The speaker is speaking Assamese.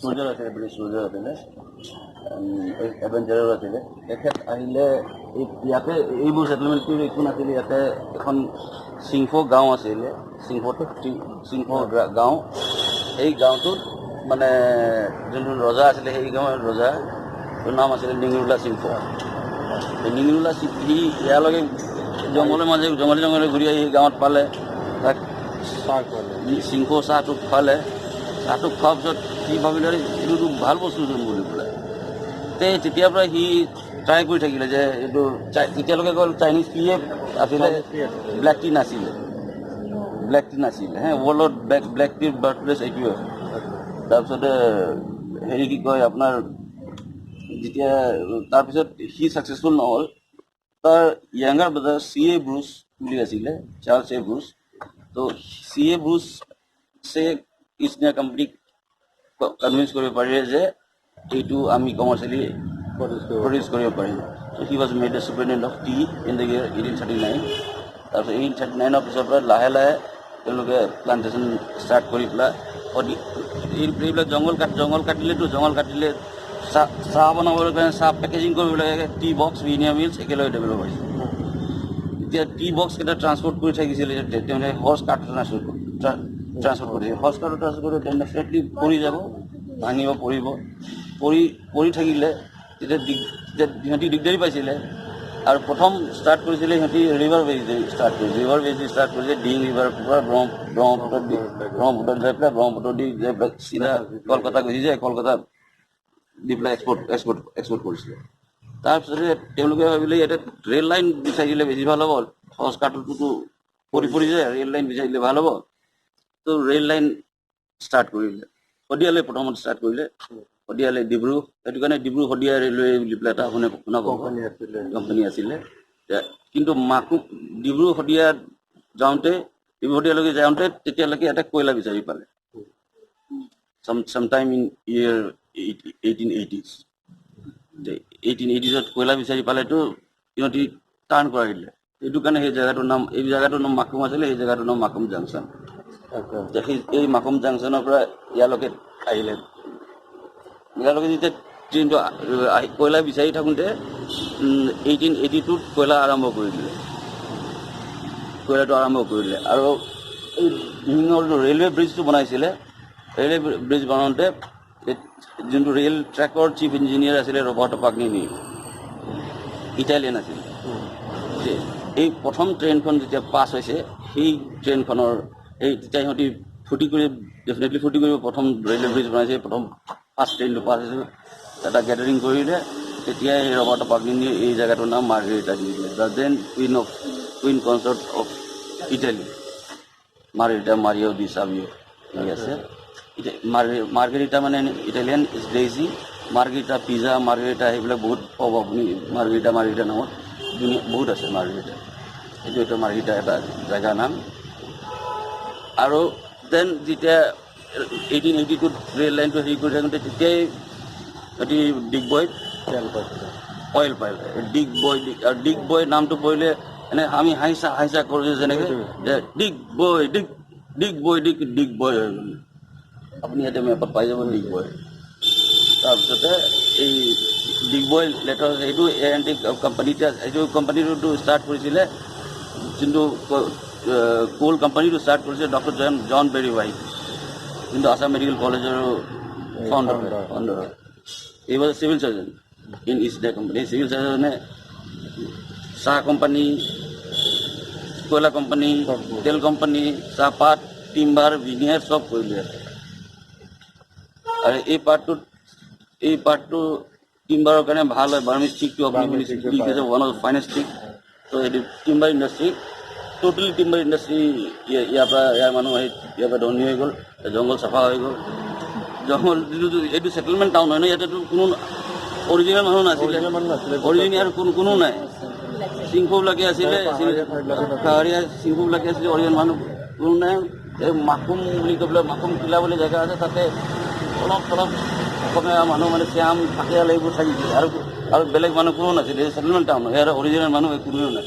চ'লজাৰ আছিলে, ব্ৰিটিছ চ'লজাৰ আছিলে, এডভেঞ্চাৰাৰ আছিলে। তেখেত আহিলে এই ইয়াতে এইবোৰ ছেটেলমেণ্টটো একো নাছিলে। ইয়াতে এখন চিংফো গাঁও আছিলে, চিংফো, চিংফো গাঁও। সেই গাঁওটোত মানে যোনটো ৰজা আছিলে, সেই গাঁৱৰ ৰজা নাম আছিলে নিঙৰুলা চিংফো। সেই নিঙৰুলা সি ইয়ালৈকে জংঘলৰ মাজে জংঘলে জংঘলে ঘূৰি আহি গাঁৱত পালে। তাক চাহ খোৱালে। চিংফো চাহটো খুৱালে। চাহটো খোৱাৰ পিছত সি ভাবিলে, এইটোতো ভাল বস্তুচোন বুলি পেলাই। তেতিয়াৰ পৰা সি ট্ৰাই কৰি থাকিলে যে এইটো তেতিয়ালৈকে গ'ল চাইনিজ টিয়ে আছিলে, ব্লেক টি নাছিলে, ব্লেক টি নাছিলে। হে, ৱৰ্ল্ডত ব্লেক টিৰ বাৰ্থ প্লেচ এইটোৱে। তাৰপিছতে হেৰি কি কয় আপোনাৰ, যেতিয়া তাৰপিছত সি ছাকচেছফুল নহ'ল, তাৰ য়াংগাৰ ব্ৰাদাৰ চি এ ব্ৰুচ বুলি আছিলে, চাৰ্লছ এ ব্ৰুচ। তো চি এ ব্ৰুচে ইষ্ট ইণ্ডিয়া কোম্পানীক কনভিন্স কৰিব পাৰিলে যে এইটো আমি কমাৰ্চিয়েলি প্ৰডিউচ কৰিব পাৰিম। He was made the superintendent of tea in the year 1839. তাৰপিছত 1839ৰ পিছৰ পৰা লাহে লাহে তেওঁলোকে প্লান্টেশ্যন ষ্টাৰ্ট কৰি পেলাই এইবিলাক জংঘল কাটিলেতো, জংঘল কাটিলে চাহ বনাবৰ কাৰণে, চাহ পেকেজিং কৰিব লাগে, টি বক্স, ভিনিয়াৰ মিলছ একেলগে ডেভেলপ হৈছে। এতিয়া টি বক্স কেইটা ট্ৰান্সপৰ্ট কৰি থাকিছিলে, তেওঁলোকে হৰ্চ কাৰ্ট ট্ৰান্সপৰ্ট কৰিছিল। হৰ্চ কাৰ্ট ট্ৰান্সপৰ্ট কৰি ডেফিনেটলি পৰি যাব, ভাঙিব, পৰিব, পৰি পৰি থাকিলে তেতিয়া সিহঁতি দিগদাৰী পাইছিলে। আৰু প্ৰথম ষ্টাৰ্ট কৰিছিলে সিহঁতি ৰিভাৰ বেজ ষ্টাৰ্ট কৰিছে, ৰিভাৰ বেজ ষ্টাৰ্ট কৰিছে, ডিহিং ৰিভাৰ পৰা ব্ৰহ্মপুত্ৰত যাই পেলাই, ব্ৰহ্মপুত্ৰ দি যাই পেলাই চিধা কলকাতা গুচি যায়। কলকাতা দি পেলাই এক্সপৰ্ট কৰিছিলে। তাৰপিছতে তেওঁলোকে ভাবিলে ইয়াতে ৰেল লাইন বিচাৰি দিলে বেছি ভাল হ'ব, হৰ্চ কাৰ্টটোতো পৰি পৰি যায়, ৰেল লাইন বিচাৰি দিলে ভাল হ'ব। তো ৰেল লাইন ষ্টাৰ্ট কৰিলে, শদিয়ালৈ প্ৰথমত ষ্টাৰ্ট কৰিলে, শদিয়ালৈ ডিব্ৰু। সেইটো কাৰণে ডিব্ৰু শদিয়া ৰেলৱে বুলি পেলাই এটা শুনা পাব। কোম্পানী আছিলে। কোম্পানী আছিলে। কিন্তু মাকুম ডিব্ৰু শদিয়া যাওঁতে, ডিব্ৰু শদিয়ালৈকে যাওঁতে তেতিয়ালৈকে এটা কয়লা বিচাৰি পালে sometime in year 1880s। 1880ত কয়লা বিচাৰি পালেতো সিহঁতি টাৰ্ণ কৰাই দিলে। সেইটো কাৰণে সেই জেগাটোৰ নাম, এই জেগাটোৰ নাম মাকুম আছিলে, সেই জেগাটোৰ নাম মাকুম জাংচন। সেই এই মাকুম জাংচনৰ পৰা ইয়ালৈকে আহিলে। ইয়ালৈকে যেতিয়া ট্ৰেইনটো আহি কয়লা বিচাৰি থাকোঁতে 1882ত কয়লা আৰম্ভ কৰি দিলে, কয়লাটো আৰম্ভ কৰিলে। আৰু এই দিহিঙৰ ৰেলৱে ব্ৰিজটো বনাইছিলে, ৰেলৱে ব্ৰিজ বনাওঁতে যোনটো ৰেল ট্ৰেকৰ চিফ ইঞ্জিনিয়াৰ আছিলে ৰবাৰ্টো পাগনিনি, ইটালিয়ান আছিল। এই প্ৰথম ট্ৰেইনখন যেতিয়া পাছ হৈছে, সেই ট্ৰেইনখনৰ এই তেতিয়া সিহঁতি ফূৰ্তি কৰি, ডেফিনেটলি ফূৰ্তি কৰিব, প্ৰথম ৰেলৱে ব্ৰিজ বনাইছে, প্ৰথম ফাৰ্ষ্ট ট্ৰেইনটো পাছ হৈছে, এটা গেডাৰিং কৰিলে। তেতিয়াই সেই ৰবাৰ্টো পাগনিনি এই জেগাটোৰ নাম মাৰ্গেৰিটা দি দিলে, the then queen consort of Italy, Margherita Maria di Savoia। ঠিক আছে। এতিয়া মাৰ্গেৰিটা মানে Italian daisy, margherita pizza, margherita সেইবিলাক বহুত পাব আপুনি। মাৰ্গেৰিটা নামত ধুনীয়া বহুত আছে মাৰ্গেৰিটা। সেইটো এটা মাৰ্গেৰিটা এটা জেগাৰ নাম। আৰু then যেতিয়া 1882ত ৰেল লাইনটো হেৰি কৰি থাকোঁতে তেতিয়াই সিহঁতি ডিগবৈত তেল পাইছিলে। অইল পাইলে ডিগবৈ। আৰু ডিগবৈ নামটো পৰিলে এনে আমি হাঁহিচা হাঁহিচা কৰোঁ যে যেনেকৈ যে ডিগবৈ, ডিগ ডিগবৈ, ডিগবৈ হৈ গ'ল। আপুনি ইয়াতে মেপত পাই যাব ডিগবৈ। তাৰপিছতে এই ডিগবৈ লেটাৰ সেইটো এ এন টি কোম্পানীতে, সেইটো কোম্পানীটো ষ্টাৰ্ট কৰিছিলে, যোনটো কোল কোম্পানীটো ষ্টাৰ্ট কৰিছিলে ডক্টৰ জন বেৰি হোৱাইট, যোনটো আছাম মেডিকেল কলেজৰো ফাউণ্ডাৰ হয়। He was civil surgeon in East India Company. Civil চাৰ্জনে চাহ কোম্পানী, কয়লা কোম্পানী, তেল কোম্পানী, চাহপাত, টিম্বাৰ, ভিনিয়াৰ চব কৰিলে। আৰু এই পাৰ্টটো টিম্বাৰৰ কাৰণে ভাল হয়। বাৰ্মিজ টিকটো আপুনি বাৰ্মিজ শুনিছে, টিকটো টিক পায়। Is one of the finest teak। ত' এইটো timber industry, totally timber industry ইয়াৰ পৰা, ইয়াৰ মানুহ আহি ইয়াৰ পৰা ধনী হৈ গ'ল। জংঘল চাফা হৈ গ'ল। জংঘল যিটো এইটো ছেটেলমেণ্ট টাউন হয় ন, ইয়াতেতো কোনো অৰিজিনেল মানুহ নাছিলে। অৰিজিনেল মানুহ নাছিলে। অৰিজিনেল কোনো নাই, চিংফৌবিলাকে আছিলে। পাহাৰীয়া ঠাইবিলাকত আছিলে। পাহাৰীয়া চিংফৌবিলাকে আছিলে, অৰিজিনেল মানুহ কোনো নাই। এই মাকুম বুলি কৈ পেলাই মাকুম কিলা বুলি জেগা আছে, তাতে অলপ চলপ অসমীয়া মানুহ মানে শ্যাম ফাকিয়াল এইবোৰ থাকিছিলে আৰু বেলেগ মানুহ কোনো নাছিলে। এই ছেটেলমেণ্ট টাউন হয়, ইয়াৰ অৰিজিনেল মানুহ কোনেও নাই।